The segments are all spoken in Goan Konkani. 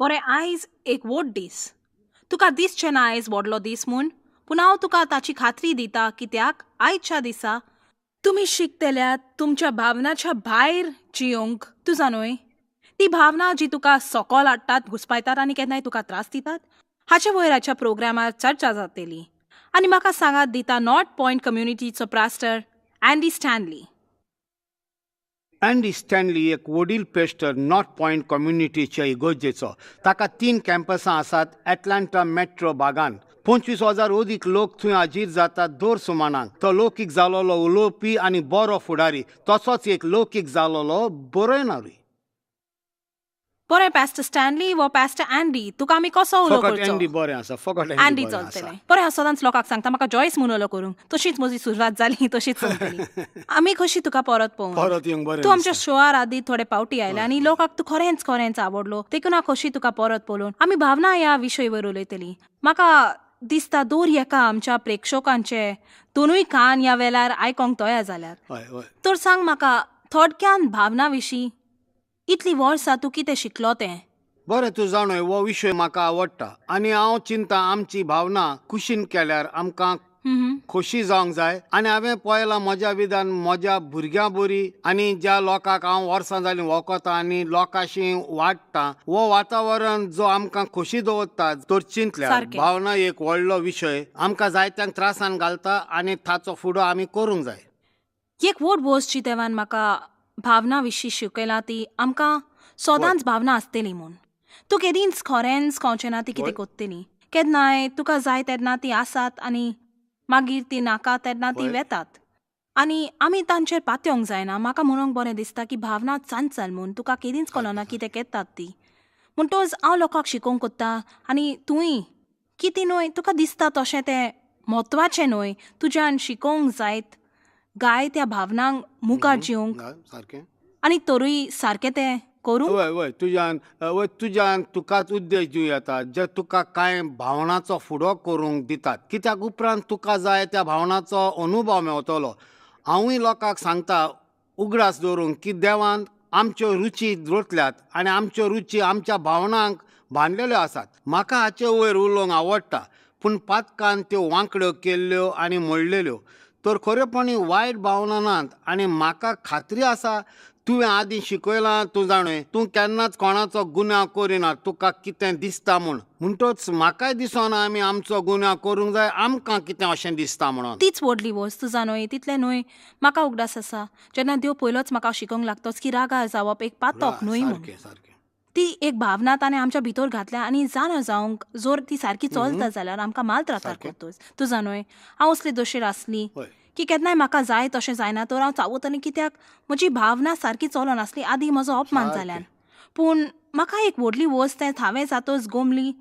बरें, आयज एक व्हड दीस. तुका दिसचें ना आयज व्हडलो दीस म्हूण, पूण हांव तुका ताची खात्री दिता, कित्याक आयच्या दिसा तुमी शिकतल्यात तुमच्या भावनाच्या भायर जियोंक. तुजा न्हय ती भावना जी तुका सोकोल हाडटात, घुसपायतात आनी केन्नाय तुका त्रास दितात, हाचे वयर आयच्या प्रोग्रामार चर्चा जातली. आनी म्हाका सांगात दिता नॉर्थ पॉयंट कम्युनिटीचो pastor Andy Stanley. Andy Stanley एक वडील पेस्टर नॉर्थ पॉयंट कम्युनिटीच्या इगर्जेचो. ताका 3 कॅम्पसां आसात एटलांटा मेट्रो भागान. 25,000 अदीक लोक थंय हाजीर जातात दर सुमानाक. तो लौकीक जालोलो उलोवपी आनी बरो फुडारी, तसोच एक लौकीक जालोलो बरयणारूय. बरें पास्टर स्टॅनली वो पास्टर अँडी, तुका आमी कसो उलो करचो? अँडी बरें आसा, फकत अँडी चलतलें. बरें, हांव सदांच लोकांक सांगता म्हाका जॉयस म्हूण उलो करूंक, तशीच म्हजी सुरवात जाली, तशीच सोंपतली. आमी खोशी तुका परत पळोवंक. परत येवंक बरें. तूं आमच्या शोआर आदी थोडे पावटी आयले आनी लोकांक तूं खरेंच खरेंच आवडलो, देखून हांव खोशी तुका परत पळोवन. आमी भावना ह्या विशय वयर उलयतली. म्हाका दिसता दर एका आमच्या प्रेक्षकांचे दोनूय कान ह्या वेळार आयकोंक तयार जाल्यात. तर सांग म्हाका थोडक्यान भावना विशीं, इतली वर्सां तूं कितें शिकलो तें? बरें, तूं जाणय हो विशय म्हाका आवडटा आनी हांव चिंता आमची भावना कुशीन केल्यार आमकां खोशी जावंक जाय. आनी हांवें पळयलां म्हज्या विधान म्हज्या भुरग्यां बरी आनी ज्या लोकांक हांव वर्सां जालीं वळखता आनी लोकांशी वाडटा, हो वातावरण जो आमकां खोशी दवरता. तर चिंतल्यार भावना एक व्हडलो विशय, आमकां जायत्यांक त्रासान घालता आनी ताचो फुडो आमी करूंक जाय. एक व्हड वस्त जी देवान म्हाका भावना विशीं शिकयला ती आमकां सदांच भावना आसतली म्हूण. तूं केदींच खरेंच कळचें ना ती कितें करतली. केन्नाय तुका जाय तेन्ना ती आसात आनी मागीर ती नाका तेन्ना ती वेतात आनी आमी तांचेर पातयेवंक जायना. म्हाका म्हणूंक बरें दिसता की भावना चांचल म्हूण, तुका केदींच कळना कितें केतात ती. म्हणटच हांव लोकांक शिकोवंक कोत्ता आनी तूंय कितें न्हय तुका दिसता तशें तें म्हत्वाचें न्हय, तुज्यान शिकोवंक जायत गाय त्या भावनांक मुखार जिवंक आनी तरूय सारकें तें करूं. वय वय, तुज्यान वय तुज्यान तुकाच उद्देश दिवं येता जे तुका कांय भावनाचो फुडो करूंक दितात, कित्याक उपरांत तुका जाय त्या भावनाचो अनुभव मेवतलो. हांवूय लोकांक सांगता उगडास दवरूंक की देवान आमच्यो रुची दवरतल्यात आनी आमच्यो रुची आमच्या भावनांक बांदलेल्यो आसात. म्हाका हाचे वयर उलोवंक आवडटा, पूण पातकान त्यो वांकड्यो केल्ल्यो आनी मोडलेल्यो तर खरेपणी वायट भावना नात. आनी म्हाका खात्री आसा तुवें आदीं शिकयलां, तूं जाणय तूं केन्नाच कोणाचो गुन्यांव करिना तुका कितें दिसता म्हूण. म्हणटच म्हाकाय दिसना आमी आमचो गुन्यांव करूंक जाय, आमकां कितें अशें दिसता म्हणून. तीच व्हडली वस्त तुजा न्हय, तितलें न्हय. म्हाका उगडास आसा जेन्ना देव पयलोच म्हाका शिकोवंक लागतोच की रागार जावप एक पातक न्हय म्हूण. ती एक भावना ताणें आमच्या भितर घातल्या आनी जाणा जावंक जर ती सारकी चलता जाल्यार आमकां मालत्रातार करतोच. तुजा न्हय, हांव असली दशेर आसली की केन्नाय म्हाका जाय तशें जायना तर हांव चावतलें, कित्याक म्हजी भावना सारकी चलनासली, आदी म्हजो अपमान जाल्यान. पूण म्हाका एक व्हडली वस्त तें हांवें जातच गोमली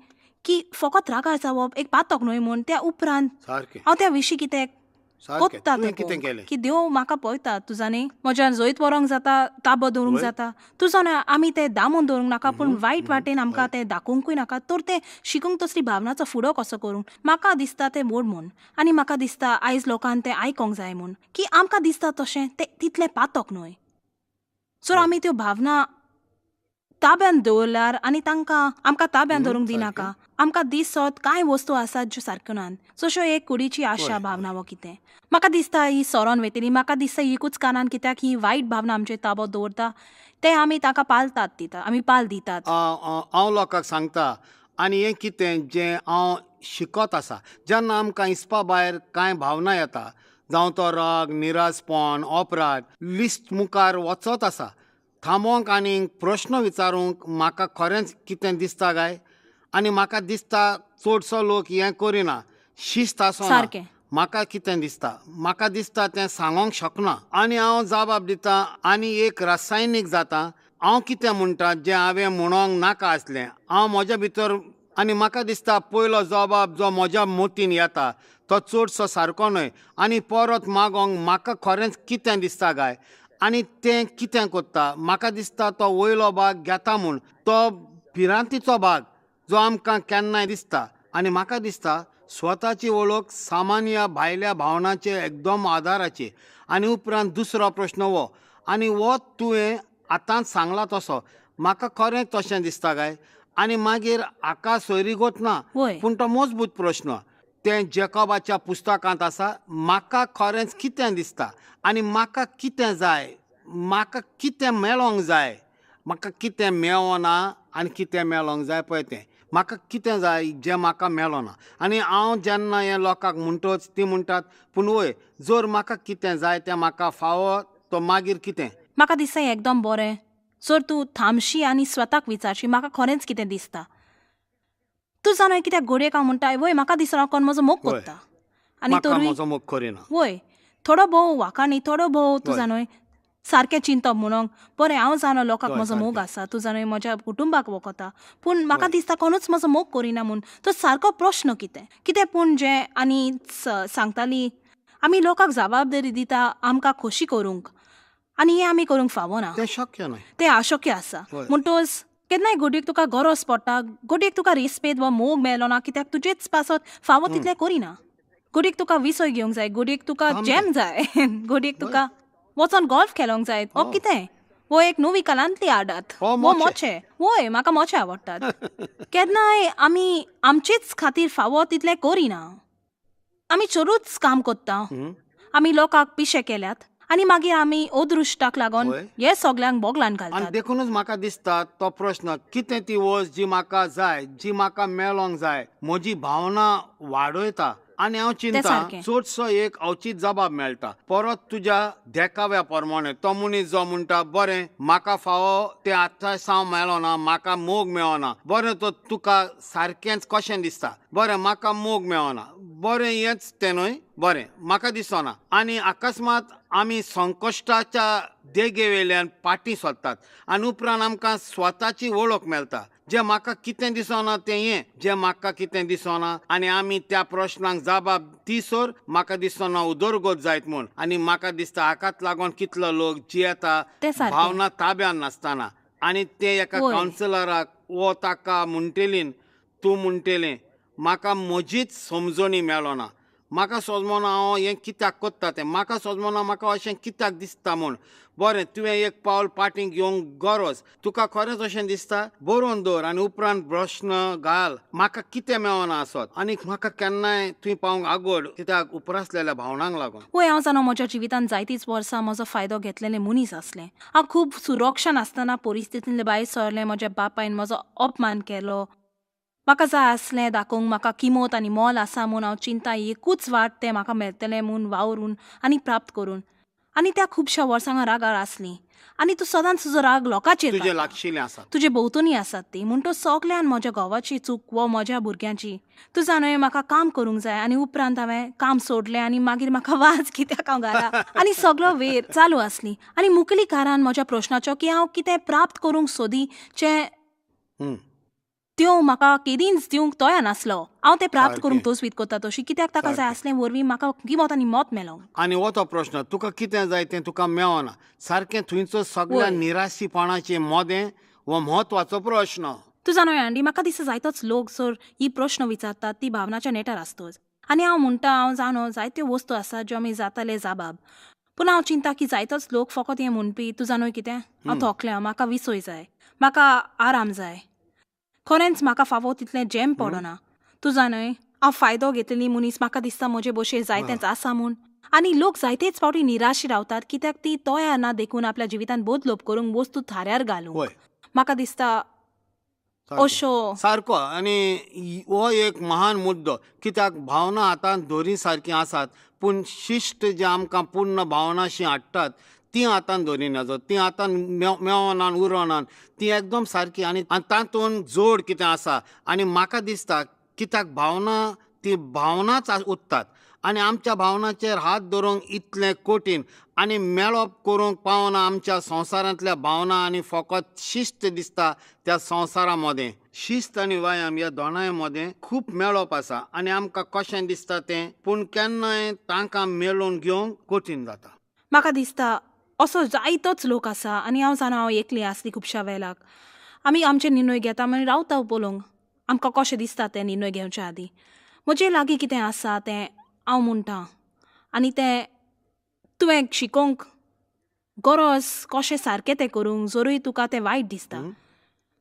की फकत रागार जावप एक पातक न्हय म्हूण. त्या उपरांत हांव त्या विशीं कितें कोत्ता तें की देव म्हाका पळयता. तुजा न्ही म्हज्यान जैत व्हरूंक जाता, ताबो दवरूंक जाता. तुजो न्हय आमी तें दामून दवरूंक नाका, पूण वायट वाटेन आमकां तें दाखोवंकूय नाका. तर तें शिकूंक तसली भावनाचो फुडो कसो करूंक म्हाका दिसता तें व्हड म्हूण. आनी म्हाका दिसता आयज लोकांक तें आयकोंक जाय म्हूण की आमकां दिसता तशें तें तितलें पातक न्हय. सो आमी त्यो भावना ताब्यान दवरल्यार आनी तांकां आमकां ताब्यान दवरूंक दिनाका. आमकां दिसत कांय वस्तू आसात ज्यो सारक्यो नात, जश्यो एक कुडीची आशा भावना वो कितें. म्हाका दिसता ही सरोन वयतली, म्हाका दिसता ही एकूच कारणान कित्याक ही वायट भावना आमचेर ताबो दवरता, ते आमी ताका पालतात दिता, आमी पाल दितात. हांव लोकांक सांगता आनी हें कितें जें हांव शिकत आसा, जेन्ना आमकां हिसपा भायर कांय भावना येता, जावं तो राग, निराशपण, अपराध, लिस्ट मुखार वचत आसा, थांबोवंक आनी प्रश्न विचारूंक म्हाका खरेंच कितें दिसता काय? आनी म्हाका दिसता चडसो लोक हें करिना, शिस्त आसना. म्हाका कितें दिसता, म्हाका दिसता तें सांगोंक शकना आनी हांव जबाब दिता आनी एक रासायनीक जाता. हांव कितें म्हणटा जें हांवें म्हणोंक नाका आसलें, हांव म्हज्या भितर आनी म्हाका दिसता पयलो जबाब जो म्हज्या मतीन येता तो चडसो सारको न्हय आनी परत मागोंक म्हाका खरेंच कितें दिसता काय? आनी तें कितें करता, म्हाका दिसता तो वयलो भाग घेता म्हूण, तो भिरांतीचो भाग जो आमकां केन्नाय दिसता. आनी म्हाका दिसता स्वताची वळख सामान्य भायल्या भावनाचे एकदम आदाराची. आनी उपरांत दुसरो प्रश्न हो, आनी हो तुवें आतांच सांगला तसो म्हाका खरें तशें दिसता काय? आनी मागीर हाका सोयरीगत ना. पूण तो मजबूत प्रश्न तें जेकॉबाच्या पुस्तकांत आसा. म्हाका खरेंच कितें दिसता आनी म्हाका कितें जाय, म्हाका कितें मेळोंक जाय, म्हाका कितें मेळना आनी कितें मेळोंक जाय पळय तें म्हाका कितें जाय जें म्हाका मेळना. आनी हांव जेन्ना हें लोकांक म्हणटच ती म्हणटात पूण वय जर म्हाका कितें जाय तें म्हाका फावो तो मागीर कितें. म्हाका दिसता एकदम बरें जर तूं थांबशी आनी स्वताक विचारशी म्हाका खरेंच कितें दिसता. तूं जाणा कित्याक घडयेक हांव म्हणटा वय म्हाका दिसना कोण म्हजो मोग करता आनी तरूय म्हजो मोग करिना. वय थोडो भोव वाखाणी थोडो भोव तूं जाणा सारकें चिंतप म्हणूंक बरें हांव जाणा लोकांक म्हजो मोग आसा, तूं जाणा म्हज्या कुटुंबाक वखता, पूण म्हाका दिसता कोणूच म्हजो मोग करिना म्हूण. तो सारको प्रश्न कितें कितें पूण जें आनी सांगताली आमी लोकांक जबाबदारी दिता आमकां खोशी करूंक आनी हें आमी करूंक फावना, तें शक्य न्हय, तें अशक्य आसा. म्हणटच केन्नाय घडयेक तुका गरज पडटा, घडयेक तुका रेस्पेद वा मोग मेळना कित्याक तुजेच पासत फावो तितलें करिना. घडयेक तुका विसय घेवंक जाय, घडयेक तुका जॅम जाय, घडयेक तुका वचोन गोल्फ खेळोंक जाय वो कितें, वो एक नवी कलांतली आडात वो मोचे. वय म्हाका मोचे आवडटात. केन्नाय आमी आमचेच खातीर फावो तितलें करिना, आमी चडूच काम करता, आमी लोकांक पिशे केल्यात आनी मागीर आमी अदृश्टाक लागून हे सगल्यांक बोगलान घालतात. देखूनच म्हाका दिसता तो प्रश्न कितें ती वस्त जी म्हाका जाय, जी म्हाका मेळोंक जाय, म्हजी भावना वाडयता आनी हांव चिंता चडसो एक अवचीत जबाब मेळटा परत तुज्या देखाव्या प्रमाणे. तो मनीस जो म्हणटा बरें म्हाका फावो तें आतां सावन मेळना, म्हाका मोग मेळना, बरें तो तुका सारकेंच कशें दिसता, बरें म्हाका मोग मेळना, बरें हेंच तें न्हय, बरें म्हाका दिसना. आनी अकस्मात आमी संकश्टाच्या देगे वयल्यान फाटीं सरतात आनी उपरांत आमकां स्वताची वळख मेळटा. जें म्हाका कितें दिसना तें हें, जें म्हाका कितें दिसना आनी आमी त्या प्रश्नांक जबाब दिसर म्हाका दिसना उदरगत जायत म्हूण. आनी म्हाका दिसता हाकाच लागून कितलो लोक जियेता भावना ताब्यान नासतना आनी ते एका कावन्सिलराक वो ताका म्हणटेलीन तूं म्हणटेलें म्हाका म्हजीच समजणी मेळना, म्हाका समजना हांव हें कित्याक करता तें, म्हाका समजना म्हाका अशें कित्याक दिसता म्हूण. बरें तुवें एक पावल फाटीं घेवंक गरज, तुका खरेंच अशें दिसता बरोवन दवर आनी उपरांत प्रश्न घाल म्हाका कितें मेळना आसत आनी म्हाका केन्नाय तुवें पावंक आगोड कित्याक उपरासलेल्या भावनांक लागून. वय हांव जाणा म्हज्या जिवितांत जायतीच वर्सां म्हजो फायदो घेतलेले मनीस आसलें. हांव खूब सुरक्षा नासतना परिस्थितींतले भायर सरलें. म्हज्या बापायन म्हजो अपमान केलो, म्हाका जाय आसलें दाखोवंक म्हाका किमत आनी मोल आसा म्हूण. हांव चिंता एकूच वाट तें म्हाका मेळटलें म्हूण वावरून आनी प्राप्त करून. आनी त्या खुबश्या वर्सांक हांव रागार आसलीं आनी तूं सदांच तुजो राग लोकांचेर तुजे लागशिल्लें आसा, तुजे भोंवतणी आसात ती. म्हूण तो सगल्यान म्हज्या घोवाची चूक वो म्हज्या भुरग्यांची. तूं जाणा म्हाका काम करूंक जाय आनी उपरांत हांवें काम सोडलें आनी मागीर म्हाका वाज कित्याक हांव घरा आनी सगलो वेळ चालू आसली. आनी मुखेली कारण म्हज्या प्रश्नाचो की हांव कितें प्राप्त करूंक सोदी चें त्यो म्हाका केदींच दिवंक तयार नासलो. हांव तें प्राप्त करूंक तोसवीत करता तशी कित्याक ताका जाय आसलें वरवीं म्हाका किमत आनी मत मेलो. आनी हो तो प्रश्न तुका कितें जाय तें तुका मेळना सारकें थंयचो सगळ्या निराशीपणाचे मोदें हो म्हत्वाचो प्रश्न. तूं जाणा आंडी म्हाका दिसता जायतोच लोक जर ही प्रश्न विचारतात ती भावनाच्या नेटार आसतच. आनी हांव म्हणटा हांव जाणो जायत्यो वस्तू आसात ज्यो आमी जाताले जबाब, पूण हांव चिंता की जायतोच लोक फकत हें म्हणपी तूं जाणो कितें हांव थकलें, म्हाका विसय जाय, म्हाका आराम जाय, खरेंच म्हाका फावो तितलें जेम पडना. तूं जाणय हांव फायदो घेतलेली मनीस, म्हाका दिसता म्हजे भशेन जायतेंच आसा म्हूण. आनी लोक जायतेच फावटी निराशी रावतात कित्याक ती तयार ना देखून आपल्या जिवितांत बदलोप करूंक वस्तू थाऱ्यार घालूंक. म्हाका दिसता अशो सारको. आनी हो एक महान मुद्दो कित्याक भावना हातांत दोरी सारकी आसात पूण शिश्ट जे आमकां पूर्ण भावनाशी हाडटात ती हातान धरिना, ती हातान मेळना उरना, ती एकदम सारकी. आनी तातूंत जोड कितें आसा आनी म्हाका दिसता कित्याक भावना ती भावनाच उरतात आनी आमच्या भावनाचेर हात धरूंक इतलें कठीण आनी मेळप करूंक पावना आमच्या संवसारांतल्या भावना आनी फकत शिस्त दिसता त्या संवसारा मदें. शिस्त आनी व्यायाम ह्या दोनाय मदें खूब मेळप आसा आनी आमकां कशें दिसता तें, पूण केन्नाय तांकां मेळून घेवंक कठीण जाता. म्हाका दिसता असो जायतोच लोक आसा आनी हांव जाणा हांव एकली आसली खुबश्या वेळाक. आमी आमचे निर्णय घेता मागीर रावता पळोवंक आमकां कशें दिसता तें निर्णय घेवच्या आदीं. म्हजे लागीं कितें आसा तें हांव म्हणटा आनी तें तुवें शिकोवंक गरज कशें सारकें तें करूंक जरूय तुका तें वायट दिसता.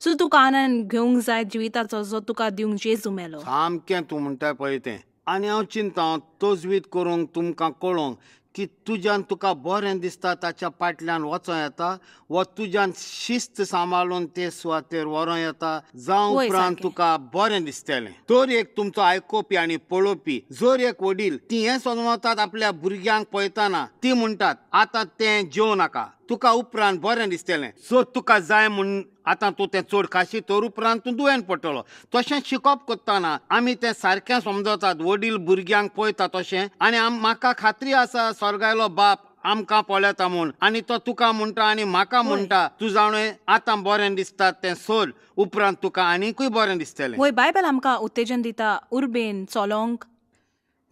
सो तुका आनंद घेवंक जाय जिविताचो जो तुका दिवंक जेजू मेलो. सामकें तूं म्हणटा पळय तें. आनी हांव चिंता तजवीज करूंक तुमकां कळोवंक की तुज्यान तुका बरें दिसता ताच्या फाटल्यान वचों येता वा तुज्यान शिस्त सांबाळून ते सुवातेर व्हरों येता, जावं उपरांत तुका बरें दिसतलें. तर एक तुमचो आयकोपी आनी पळोवपी जर एक वडील ती हें समजतात आपल्या भुरग्यांक पळयतना, ती म्हणटात आतां तें जेवं नाका, तुका उपरांत बरें दिसतलें. सो तुका जाय म्हूण आतां तूं तें चड खाशी तर उपरांत तूं दुयेंत पडटलो. तशें शिकप करतना आमी तें सारकें समजतात, वडील भुरग्यांक पळयता तशें. आनी म्हाका खात्री आसा स्वर्गायलो बाप आमकां पळयता म्हूण, आनी तो तुका म्हणटा आनी म्हाका म्हणटा, तूं जाणूय आतां बरें दिसता तें सोड, उपरांत तुका आनीकूय बरें दिसतलें. वय, बायबल आमकां उत्तेजन दिता उर्बेन चलोंक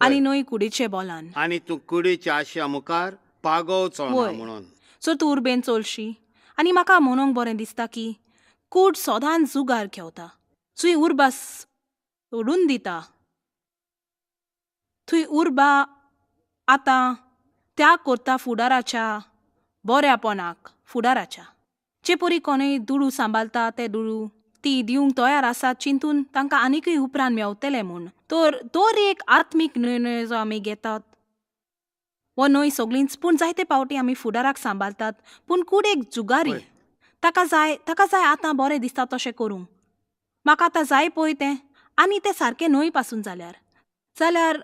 आनी न्हय कुडीचे बोलान. आनी तूं कुडीच्या आशा मुखार पागोवचो ना म्हणून. सो तूं उर्बेन चलशी. आनी म्हाका म्हणूंक बरें दिसता की कूड सदांच जुगार घेवता, थंय उर्बा सोडून दिता, थंय उर्बा आतां त्या करता फुडाराच्या बऱ्यापणाक. फुडाराच्या जे परी कोणूय दुडू सांबाळता ते दुडू ती दिवंक तयार आसा चिंतून तांकां आनीकूय उपरांत मेवतले म्हूण. तर दर एक आत्मीक निर्णय जो आमी घेतात वो न्हय सगळींच, पूण जायते पावटी आमी फुडाराक सांबाळतात, पूण कूड एक जुगारी, ताका जाय, ताका जाय आतां बरें दिसता तशें करूंक, म्हाका आतां जाय पळय तें, आनी तें सारकें न्हय पासून जाल्यार जाल्यार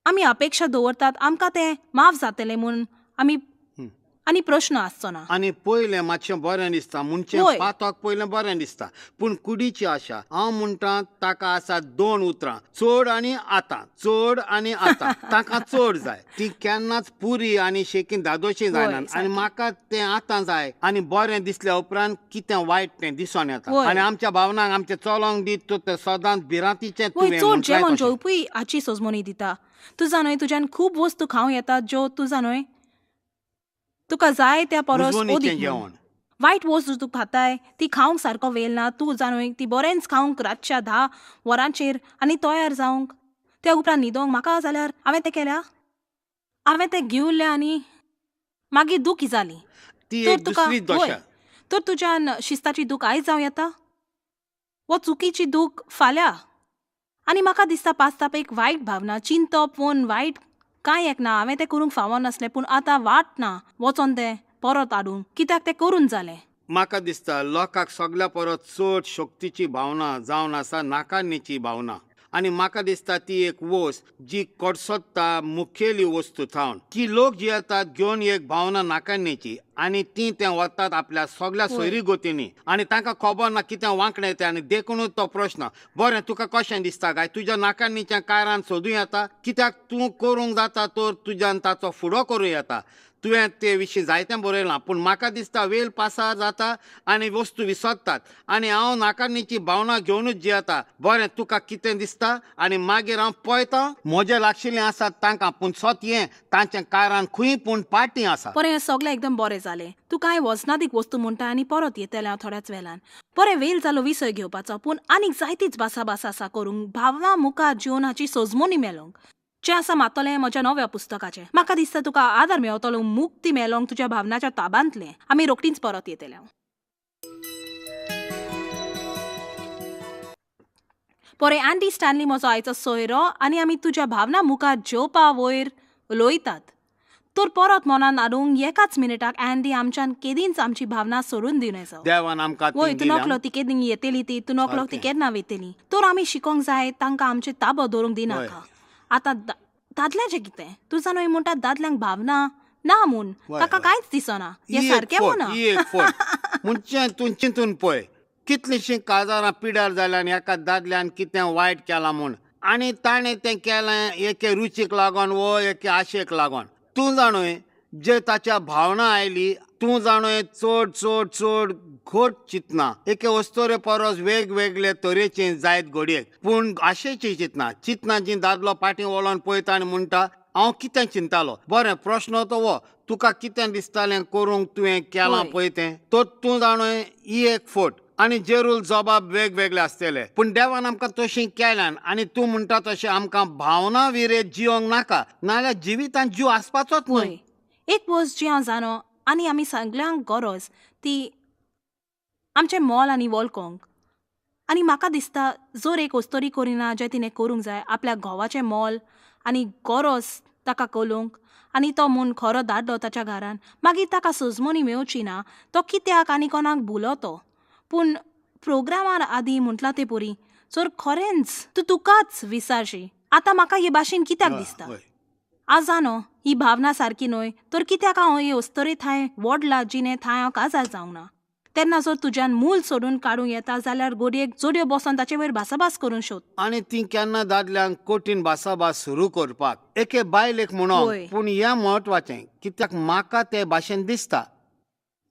आमी अपेक्षा दवरतात आमकां तें माफ जातलें म्हूण आमी, आनी प्रश्न आसचो ना. आनी पयलें मातशें बरें दिसता म्हणचें पातक पयलें बरें दिसता, पूण कुडीची आशा हांव म्हणटा ताका आसा दोन उतरां, चड आनी आतां, चड आनी आतां. ताका चड जाय, ती केन्नाच पुरी आनी शेकीन दादोशी जायना. आनी म्हाका तें आतां जाय आनी बरें दिसल्या उपरांत कितें वायट तें दिसून येता. आनी आमच्या भावनांक आमचें चलोंक दीत तूं तें सदांच भिरांतीचें. चड जेवण जेवपूय हाची सोजमणी दिता. तुजा न्हय तुज्यान खूब वस्तू खावं येतात ज्यो तुजा न्हय तुका जाय त्या परस अदीक वायट वस्तू तूं खाताय ती खावंक सारको वेळ ना, तूं जाणूय ती बरेंच खावंक रातच्या 10 वरांचेर आनी तयार जावंक त्या उपरांत न्हिदोंक. म्हाका जाल्यार हांवें तें केल्या, हांवें तें घेवलें आनी मागीर दुखी जाली. तर तुका तर तुज्यान शिस्ताची दूख आयज जावं येता वो चुकीची दूख फाल्यां. आनी म्हाका दिसता पास्ताप एक वायट भावना, चिंतप वोन वायट कांय एक ना, हांवें तें करूंक फावो नासलें, पूण आतां वाट ना वचोन तें परत हाडूंक, कित्याक तें करून जालें. म्हाका दिसता लोकांक सगल्या परत चड शक्तीची भावना जावन आसा नाकारणीची भावना. आनी म्हाका दिसता ती एक वस्त जी कडसोत्ता मुखेली वस्तू थावन की लोक जी येतात घेवन एक भावना नाकारणीची आनी ती तें वतात आपल्या सगल्या सोयरी गोतींनी आनी तांकां खबर ना कितें वांकडें तें. आनी देखूनच तो प्रश्न, बरें तुका कशें दिसता काय तुज्या नाकारणीच्या कारान सोदूं येता, कित्याक तूं करूंक जाता तर तुज्यान ताचो फुडो करूं येता. तुवें ते विशीं जायतें बरयलां, पूण म्हाका दिसता वेळ पासार जाता आनी वस्तू विसरतात आनी हांव नाकारणीची भावना घेवनूच जियेता. बरें तुका कितें दिसता आनी मागीर हांव पळयता म्हजे लागशिल्लें आसात तांकां, पूण सत हें तांच्या कारान खंय पूण पाटी आसा. बरें हें सगळें एकदम बरें जालें. तूं कांय वजनादीक वस्तू म्हणटा आनी परत येतलें हांव थोड्याच वेळान. बरें वेळ जालो विसय घेवपाचो, पूण आनीक जायतीच भासाभास आसा करूंक, भावना मुखार जिवन हाची सोजमणी मेलोंक जें आसा मातोलें म्हज्या नव्या पुस्तकाचें. म्हाका दिसता तुका आदार मेवतलो, मुक्ती मेलोंक तुज्या भावनाच्या ताबांतलें. आमी रोखडींच परत येतले. परे अँडी स्टॅनली म्हजो आयचो सोयरो आनी आमी तुज्या भावना मुखार जेवपा वयर उलयतात. तर परत मनान हाडूंक एकाच मिनटाक अँडी आमच्यान केदींच आमची भावना सोडून दिवं जावं. देवान आमकां वय तूं नकलो ती केदीं येतली, ती तूं नकलो ती केन्ना वयतली. तर आमी शिकोंक जाय तांकां आमचे ताबो दवरूंक दिनाका. आतां दादल्याचें कितें, तुजा न्हय म्हणटा दादल्यांक भावना ना म्हूण, ताका कांयच दिसना, हें सारकें म्हणा. म्हणचें तूं चिंतून पळय कितलींशीं काजारां पिड्यार जाल्यान एका दादल्यान कितें वायट केलां म्हूण, आनी ताणें तें केलें एके रुचीक लागून वो एके आशेक लागून. तूं जाणूय जे ताच्या भावना आयली, तूं जाणूय चड चड चड घट चिंतना एके वस्तोरे परस वेगवेगळे तरेचे जायत घडयेक, पूण आशेची चिंतना चिंतना जी दादलो पाटी वळोन पळयता आनी म्हणटा हांव कितें चिंतालो. बरें प्रश्न तो हो, तुका कितें दिसतालें करूंक तुवें केलां पळय तें, तर तूं जाणूय ही एक फोट आनी जेरूल जबाब वेगवेगळे आसतले. पूण देवान आमकां तशी केल्यान आनी तूं म्हणटा तशें आमकां भावना विरेत जिवंक नाका, नाजाल्यार जिवितांत जीव आसपाचोच न्हय. एक वस्त जी हांव जाणो आनी आमी सगल्यांक गरज ती आमचें मोल आनी वळखोंक. आनी म्हाका दिसता जर एक अस्तोरी करिना जें तिणें करूंक जाय, आपल्या घोवाचें मोल आनी गरज ताका कलोवंक, आनी तो म्हूण खरो दादलो ताच्या घरान, मागीर ताका सजमणी मेवची ना, तो कित्याक आनी कोणाक भुलो तो. पूण प्रोग्रामार आदीं म्हटलां ते परी जर खरेंच तूं तुकाच विसारशी. आतां म्हाका हे भाशेन कित्याक दिसता, हांव जाणो ही भावना सारकी न्हय, तर कित्याक हांव हे अस्तोरे थांय वडला जिणे थांय हांव काजार जावंक ना. तेन्ना जर तुज्यान मूल सोडून काडूंक येता जाल्यार गोडयेक जोडयो बसोन ताचे वयर भासाभास करूंक सोद. आनी ती केन्ना दादल्यांक कठीण भासाभास सुरू करपाक एके बायलेक म्हणून. पूण हें म्हत्वाचें कित्याक म्हाका ते भाशेन दिसता,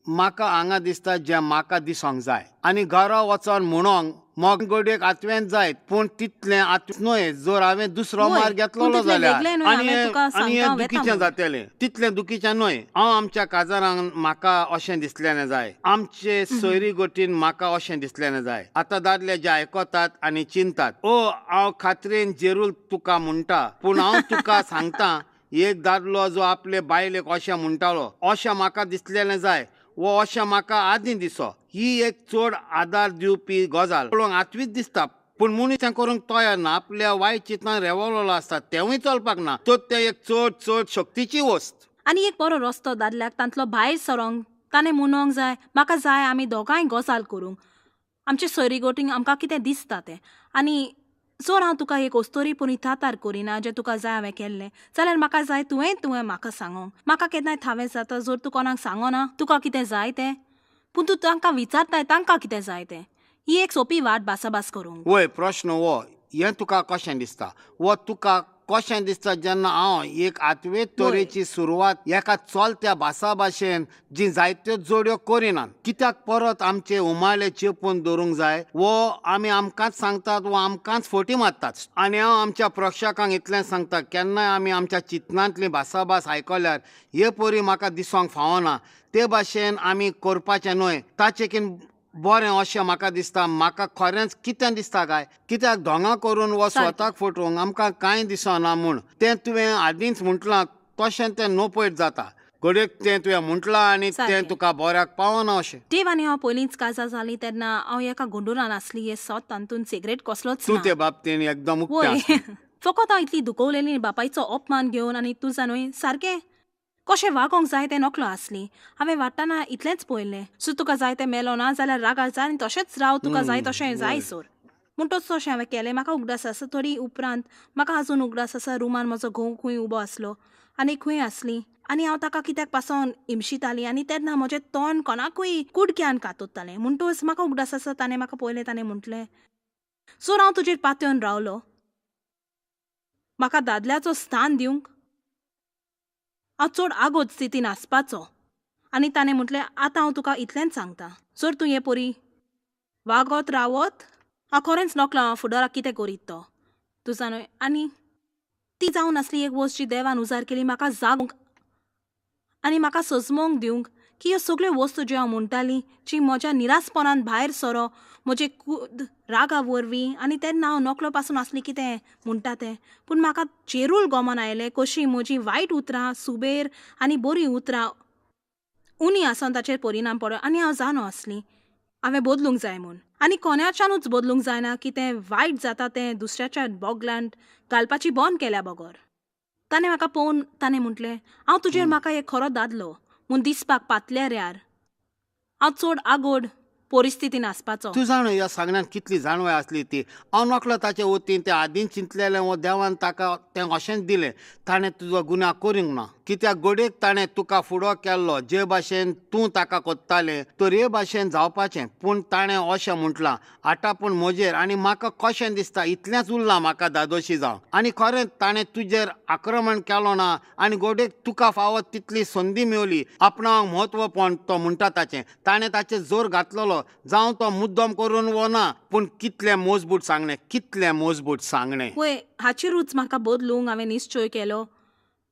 म्हाका हांगा दिसता जें म्हाका दिसोंक जाय. आनी घरा वचोन म्हणोंक मग गोडयेक आतवेंत जायत, पूण तितलें आत्वेंत न्हय जर हांवें दुसरो मार्ग घेतलो जाल्यार आनी हें दुखीचें जातलें, तितलें दुखीचें न्हय. हांव आमच्या काजारांक म्हाका अशें दिसलें जाय, आमचे सोयरी गोटीन म्हाका अशें दिसलें जाय. आतां दादले जे आयकतात आनी चिंतात, ओ हांव खात्रेन जेरूल तुका म्हणटा, पूण हांव तुका सांगता एक दादलो जो आपले बायलेक अशें म्हणटालो अशें म्हाका दिसलेलें जाय वो अशें म्हाका आदीं दिसो, ही एक चड आदार दिवपी गजाल. पळोवंक आतवीच दिसता, पूण मनीस तें करूंक तयार ना, आपल्या वायट चिंतनान रेवलोलो आसता, तेंवूय चलपाक ना. तर तें एक चड चड शक्तीची वस्त. आनी एक बरो रस्तो दादल्याक तांतलो भायर सरोंक ताणें म्हणोंक जाय, म्हाका जाय आमी दोगांय गजाल करूंक, आमचे सोयरी गोटींक आमकां कितें दिसता तें. आनी जर हांव तुका एक अस्तोरी पूण थातार करिना जें तुका जाय हांवें केल्लें जाल्यार म्हाका जाय तुवें तुवें म्हाका सांगोंक. म्हाका केन्नाय थावें जाता जर तूं कोणाक सांगना तुका कितें जाय तें, पूण तूं तांकां विचारताय तांकां कितें जाय तें. ही एक सोंपी वाट भासाभास करूंक. वय प्रश्न हो, हें तुका कशें दिसता वो तुका कशें दिसता जेन्ना हांव एक आतवे तरेची सुरवात एका चलत्या भासाभाशेन जी जायत्यो जोड्यो करिनात, कित्याक परत आमचे उमाळे चेपून दवरूंक जाय वो आमी आमकांच सांगतात वो आमकांच फटी मारतात. आनी हांव आमच्या प्रेक्षकांक इतलें सांगता, केन्नाय आमी आमच्या चिंतनांतली भासाभास आयकल्यार हे परी म्हाका दिसोंक फावना, ते भाशेन आमी करपाचें न्हय, ताचे किन बरें अशें म्हाका दिसता. म्हाका खरेंच कितें दिसता काय, कित्याक धोंगां करून वो स्वताक फटोवंक आमकां कांय दिसना म्हूण तें तुवें आदींच म्हटलां तशें तें नपयत जाता. घडयेक तें तुवें म्हटलां आनी तें तुका बऱ्याक पावना अशें. देव आनी हांव पयलींच काजार जालीं तेन्ना हांव एका गोंडुरान आसली, हें सत तातूंत सिगरेट कसलोच तूं ते बाबतीन एकदम उक्तें. फकत हांव इतली दुखवलेली बापायचो अपमान घेवन आनी तुजा न्हय सारकें कशें वागोंक जाय तें नकलो आसली. हांवें वाडटना इतलेंच पळयलें, सो तुका जाय तें मेलो ना जाल्यार रागार जाय आनी तशेंच राव, तुका जाय तशें जाय सोर. म्हणटच तशें हांवें केलें. म्हाका उगडास आसा थोडी उपरांत म्हाका आजून उगडास आसा रुमान म्हजो घोव खंय उबो आसलो आनी खंय आसली आनी हांव ताका कित्याक पासून इमशिताली आनी तेन्ना म्हजें तोंड कोणाकूय कुडक्यान कातोतालें. म्हणटच म्हाका उगडास आसा ताणें म्हाका पळयलें, ताणें म्हटलें सर हांव तुजेर पातयेवन रावलो, म्हाका दादल्याचो स्थान दिवंक हांव चड आगोद स्थितीन आसपाचो. आनी ताणें म्हटलें आतां हांव तुका इतलेंच सांगता, जर तूं हे परी वागत रावत हांव खरेंच नकलो हांव फुडाराक कितें करीत तो तुजा न्हय. आनी ती जावन आसली एक वस्त जी देवान उजार केली म्हाका जागूंक आनी म्हाका सजमोवंक दिवंक की ह्यो सगळ्यो वस्तू ज्यो हांव म्हणटाली जी म्हज्या निरासपणान भायर सरो म्हजे खूद रागा वरवीं, आनी तेन्ना हांव नकलो पासून आसली कितें म्हणटा तें, पूण म्हाका चेरूल गोमन आयलें कशी म्हजी वायट उतरां सुबेर आनी बरीं उतरां उणी आसून ताचेर परिणाम पडो. आनी हांव जाणो आसली हांवें बदलूंक जाय म्हूण, आनी कोणाच्यानूच बदलूंक जायना की तें वायट जाता तें दुसऱ्याच्या बोगलांत घालपाची बंद केल्या बगर. ताणें म्हाका पळोवन ताणें म्हटलें हांव तुजेर म्हाका एक खरो दादलो म्हूण दिसपाक पातल्यार यार हांव चड आगोड परिस्थितीन आसपाचो. तूं जाणो ह्या सांगण्यान कितली जाणवाय आसली ती. हांव नकलो ताचे वतीन तें आदीं चिंतलेलें वो देवान ताका तें अशेंच दिलें. ताणें तुजो गुन्यांव करूंक ना, कित्याक घडयेक ताणें तुका फुडो केल्लो जे भाशेन तूं ताका कोत्तालें तर हे भाशेन जावपाचें. पूण ताणें अशें म्हटलां आतां पूण म्हजेर आनी म्हाका कशें दिसता इतलेंच उरलां म्हाका दादोशी जावं. आनी खरें ताणें तुजेर आक्रमण केलो ना आनी घडयेक तुका फावत तितली संदी मेवली आपणाक म्हत्वपण तो म्हणटा ताचें. ताणें ताचेर जोर घातलेलो जावं तो मुद्दम करून वो ना, पूण कितलें मजबूत सांगणें, कितलें मजबूत सांगणें. वय हाचेरूच म्हाका बदलूंक हांवें निश्चय केलो.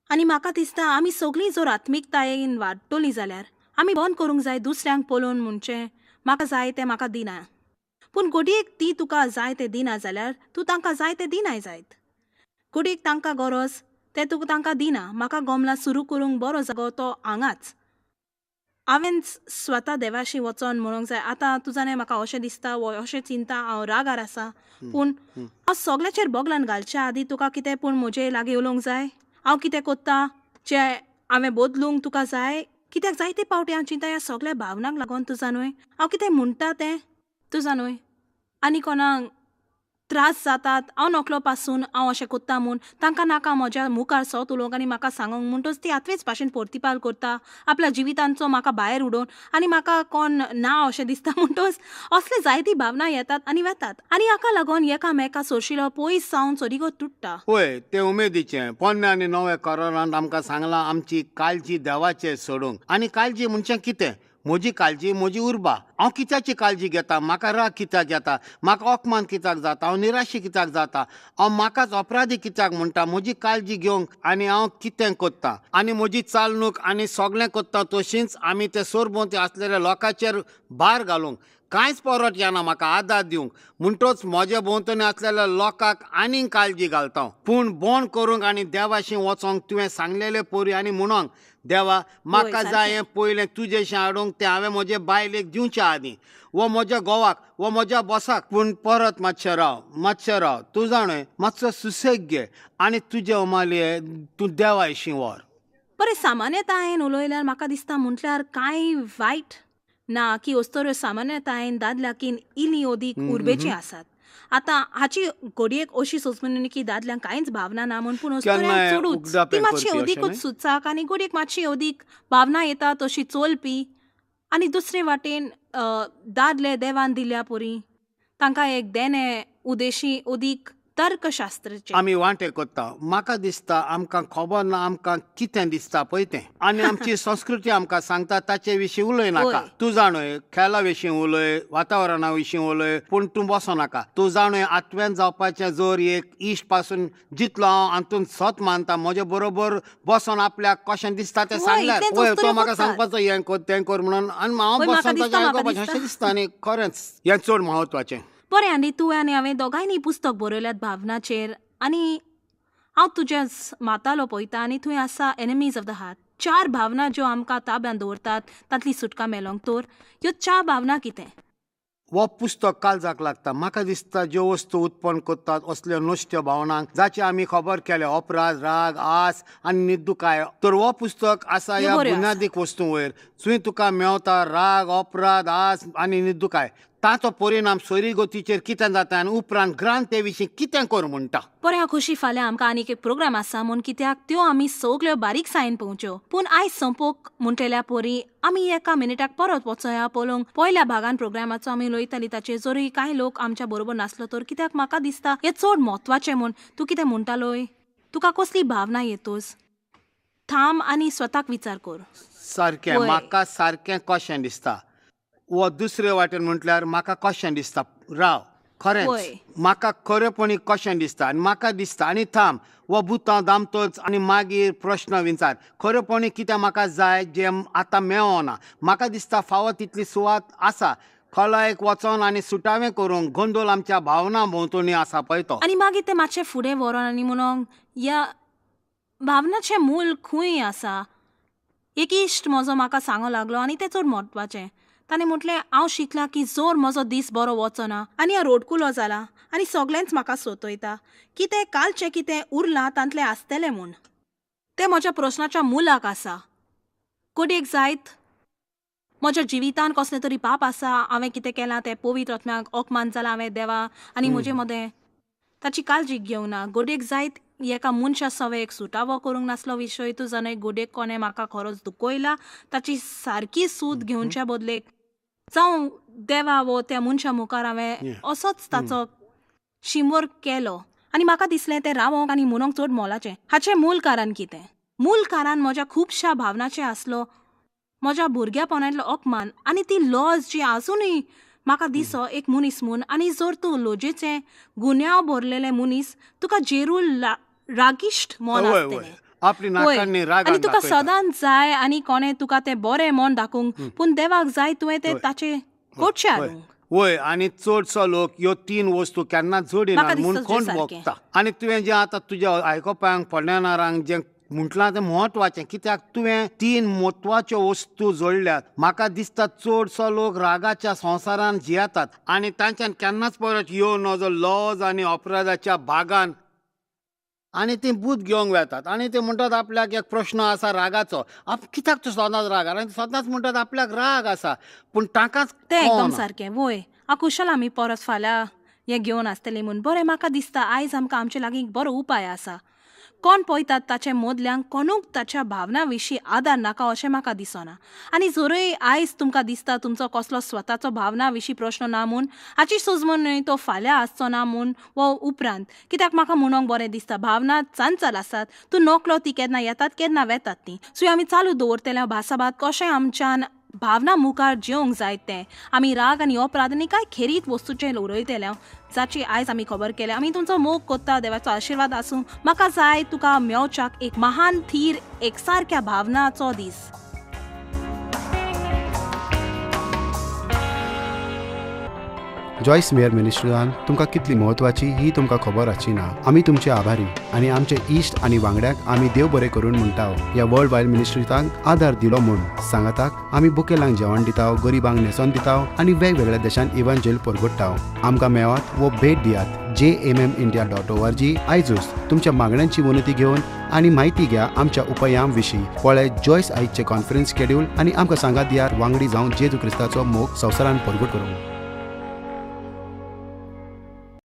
आनी म्हाका दिसता आमी सगळीं जर आत्मिकतायेन वाडटलीं जाल्यार आमी बंद करूंक जाय दुसऱ्यांक पळोवन म्हणचें म्हाका जाय तें म्हाका दिना. पूण घडयेक ती तुका जाय तें दिना जाल्यार तूं तांकां जाय तें दिनाय जायत. घडयेक तांकां गरज तें तुका तांकां दिना. म्हाका गोमलां सुरू करूंक बरो जागो तो हांगाच. हांवें स्वता देवाशी वचोन म्हणूंक जाय, आतां तुजाने म्हाका अशें दिसता वो अशें चिंता, हांव रागार आसा, पूण हांव सगळ्याचेर बगलान घालच्या आदीं तुका कितें पूण म्हजे लागीं उलोवंक जाय, हांव कितें कोत्ता जें हांवें बदलूंक तुका जाय. कित्याक जायते पावटी हांव चिंता ह्या सगळ्या भावनांक लागून तुजा न्हय हांव कितें म्हणटा तें तुजा न्हय आनी कोणाक त्रास जातात, हांव नकलो पासून हांव अशें कोत्ता म्हूण तांकां नाका म्हज्या मुखार सोत उलोवंक आनी म्हाका सांगूंक, म्हणटच ती आतवेच भाशेन प्रतिपाल करता आपल्या जिवितांचो म्हाका भायर उडोवन आनी म्हाका कोण ना अशें दिसता. म्हणटच असले जायती भावना येतात आनी वेतात आनी हाका लागून एकामेका सोरशिलो पयस जावन सरिगो तुट्टा. वय, तें उमेदीचें पोन्ने आनी नवे करारांत आमकां सांगलां आमची काळजी देवाचेर सोडूंक. आनी काळजी म्हणचें कितें? म्हजी काळजी, म्हजी उर्बा. हांव कित्याची काळजी घेता? म्हाका राग कित्याक येता? म्हाका अपमान कित्याक जाता? हांव निराशी कित्याक जाता? हांव म्हाकाच अपराधी कित्याक म्हणटा? म्हजी काळजी घेवंक आनी हांव कितें कोत्ता आनी म्हजी चालणूक आनी सगळें कोत्ता तशींच आमी ते सरभोंवती आसलेल्या लोकांचेर भार घालूंक कांयच परत येना म्हाका आदार दिवंक. म्हणटच म्हज्या भोंवतणी आसलेल्या लोकांक आनीक काळजी घालता. पूण बोंड करूंक आनी देवाशी वचोंक तुवें सांगलेले पोरी आनी म्हणोंक, देवा म्हाका जाय हें पयलें तुजेशें हाडूंक तें हांवें म्हजे बायलेक दिवच्या आदीं, वो म्हज्या घोवाक, वो म्हज्या बॉसाक. पूण परत मातशें राव, मातशें राव, तूं जाणय मातसो सुसेग घे आनी तुजे उमाले तूं देवाशी व्हर. बरें, सामान्यतायेन उलयल्यार म्हाका दिसता म्हटल्यार कांय वायट ना की अस्तोऱ्यो सामान्यतायेन दादल्याकीन इली अदीक उर्बेची आसात. आतां हाची घडयेक अशी सोचमणी की दादल्यांक कांयच भावना ना म्हूण, पूण अस्तोऱ्यांक चडूच ती मातशी अदीकूच सुचाक आनी घडयेक मातशी अदीक भावना येता तशी चोलपी. आनी दुसरे वाटेन दादले देवान दिल्या परी तांकां एक देणे उदेशी अदीक तर्कशास्त्राचें आमी वांटे कोत्ता. म्हाका दिसता आमकां खबर ना आमकां कितें दिसता पळय तें, आनी आमची संस्कृती आमकां सांगता ताचे विशीं उलय नाका. तूं जाणय खेळा विशीं उलय, वातावरणा विशीं उलय, पूण तूं बसो नाका. तूं जाणय आत्व्यान जावपाचें जोर एक इश्ट पासून जितलो हांव हातूंत सत मानता म्हजे बरोबर बसोन आपल्याक कशें दिसता तें सांगल्यार, वय तो म्हाका सांगपाचो हें कर तें कर म्हणून, आनी हांव बसोन ताचें आयकुपाचें अशें दिसता. आनी खरेंच हें चड म्हत्वाचें. बरें, आनी तुवें आनी हांवें दोगांयनी पुस्तक बरयल्यात भावनाचेर, आनी हांव तुजेंच मातालो पळयता आनी थंय आसा एनिमीज ऑफ the heart, चार भावना ज्यो आमकां ताब्यांत दवरतात तांतली सुटका मेलोंक. तर ह्यो चार भावना कितें? हो पुस्तक काळजाक लागता. म्हाका दिसता ज्यो वस्तू उत्पन्न करतात असल्यो नुस्त्यो भावनांक जाचे आमी खबर केल्या, अपराध, राग, आस आनी निदुकाय, तर हो पुस्तक आसा ह्या बुन्यादीक वस्तू वयर थंय तुका मेवता राग, अपराध, आस आनी निदुकाय, ताचो परिणाम सोयरीगतीचेर कितें जाता आनी उपरांत ग्रांते विशीं कितें कर म्हणटा. बरें, खुशी फाल्यां आमकां आनीक एक प्रोग्राम आसा म्हूण कित्याक त्यो आमी सगळ्यो बारीकसायेन पळोवच्यो. पूण आयज सोंपोवंक म्हणटल्या परी आमी एका मिनिटाक परत वचोया पळोवंक पयल्या भागान प्रोग्रामाचो आमी उलयताली ताचेर. जरूय कांय लोक आमच्या बरोबर नासलो तर कित्याक म्हाका दिसता हें चड म्हत्वाचें म्हूण. तूं कितें म्हणटालोय? तुका कसली भावना येतोच? थांब आनी स्वताक विचार कर. सारकें, म्हाका सारकें कशें दिसता वो दुसरे वाटेन म्हटल्यार म्हाका कशें दिसता, राव खरेंच म्हाका खरेपणी कशें दिसता आनी म्हाका दिसता, आनी थांब वो बुतां दामतोच आनी मागीर प्रश्न विचार खरेपणी कितें म्हाका जाय जें आतां मेळना. म्हाका दिसता फावो तितली सुवात आसा खोलायेक वचोन आनी सुटावें करूंक. गोंदोल आमच्या भावना भोंवतणी आसा पळय तो. आनी मागीर तें मातशें फुडें व्हरोन आनी म्हणोंक ह्या भावनाचें मूल खंय आसा. एक इश्ट म्हजो म्हाका सांगो लागलो आनी तें चड म्हत्वाचें. ताणें म्हटलें हांव शिकलां की जोर म्हजो दीस बरो वचना आनी हांव रोडकुलो जाला आनी सगळेंच म्हाका सोतयता कितें कालचें कितें उरलां तांतलें आसतलें म्हूण. तें म्हज्या प्रस्नाच्या मुलाक आसा. कोडेक जायत म्हज्या जिवितान कसलें तरी पाप आसा, हांवें कितें केलां तें पवित्र आत्म्याक अपमान जाला, हांवें देवा आनी म्हजे मदें ताची काळजी घेवना. गोडेक जायत एका मनशा सवे एक सुटावो करूंक नासलो विशय तूं जाणय, गोडेक कोणें म्हाका खरोच दुखयला ताची सारकी सूद घेवच्या बदलेक जावं देवा वो त्या मनशा मुखार हांवें असोच ताचो शिमोर केलो आनी म्हाका दिसलें तें रावोंक आनी म्हणोंक चड मोलाचें. हाचें मूल कारण कितें? मूल कारण म्हज्या खुबश्या भावनाचें आसलो म्हज्या भुरग्यापणांतलो अपमान आनी ती लज जी आजुनूय म्हाका दिसो एक मनीस म्हूण. आनी जर तूं लजेचें गुन्यांव भरलेलें मनीस तुका जेरूल रागिश्ट मन आसतलें आनी तुका सदांच जाय आनी कोणें तुका तें बरें मन दाखोवंक, पूण देवाक जाय तुवें तें ताचें कोटशें हाडूंक. वय, आनी चडसो लोक ह्यो तीन वस्तू केन्ना जोडिना म्हूण कोण भोगता. आनी तुवें जें आतां तुज्या आयकोपांक पडणारांक जें म्हटलां तें म्हत्वाचें, कित्याक तुवें 3 म्हत्वाच्यो वस्तू जोडल्यात. म्हाका दिसता चडसो लोक रागाच्या संवसारान जियेतात आनी तांच्यान केन्नाच परत येवं नजो लॉज आनी अपराधाच्या भागान, आनी ती बूद घेवंक वेतात आनी ते म्हणटात आपल्याक एक प्रश्न आसा रागाचो, कित्याक तूं सदांच रागार, आनी सदांच म्हणटात आपल्याक राग आसा, पूण तांकांच तें एकदम सारकें. वय आकुशल आमी परत फाल्यां हें घेवन आसतलें म्हूण. बरें, म्हाका दिसता आयज आमकां आमचे लागीं एक बरो उपाय आसा. कोण पळयतात ताचे मदल्यांक कोणूक ताच्या भावना विशीं आदार नाका अशें म्हाका दिसना. आनी जरूय आयज तुमकां दिसता तुमचो कसलो स्वताचो भावना विशीं प्रश्न ना म्हूण, हाची सुजमून न्हय तो फाल्यां आसचो ना म्हूण वो उपरांत, कित्याक म्हाका म्हणूंक बरें दिसता भावना चांचल आसात, तूं नकलो ती केन्ना येतात केन्ना वेतात ती. सो आमी चालू दवरतले भासाभात कशें आमच्यान भावना मुखार जेवंक जाय तें आमी राग आनी अपराध आनी कांय खेरीत वस्तूचें उरयतले जाची आयज आमी खबर केल्या. आमी तुमचो मोग कोत्ता, देवाचो आशिर्वाद आसूं. म्हाका जाय तुका मेवच्याक एक महान थीर एकसारक्या भावनाचो दीस. जॉयस मेयर मिनिस्ट्रीन तुमकां कितली म्हत्वाची ही तुमकां खबर आसची ना. आमी तुमचे आभारी आनी आमचे इश्ट आनी वांगड्यांक आमी देव बरें करून म्हणटा ह्या वर्ल्ड वायड मिनिस्ट्रींत आदार दिलो म्हूण. सांगाताक आमी बुकेलांक जेवण दिता, गरिबांक न्हेसोन दिता आनी वेगवेगळ्या देशांत इव्हांजेल परगट्टा. आमकां मेळात वो भेट दियात jmmindia.org. आयजूच तुमच्या मागण्यांची विनंती घेवन आनी म्हायती घ्या आमच्या उपायां विशीं. पळय जॉयस आयजचें कॉन्फरन्स शेड्यूल आनी आमकां सांगात दियात वांगडी जावन जेजू क्रिस्ताचो मोग संवसारान परगट करूंक.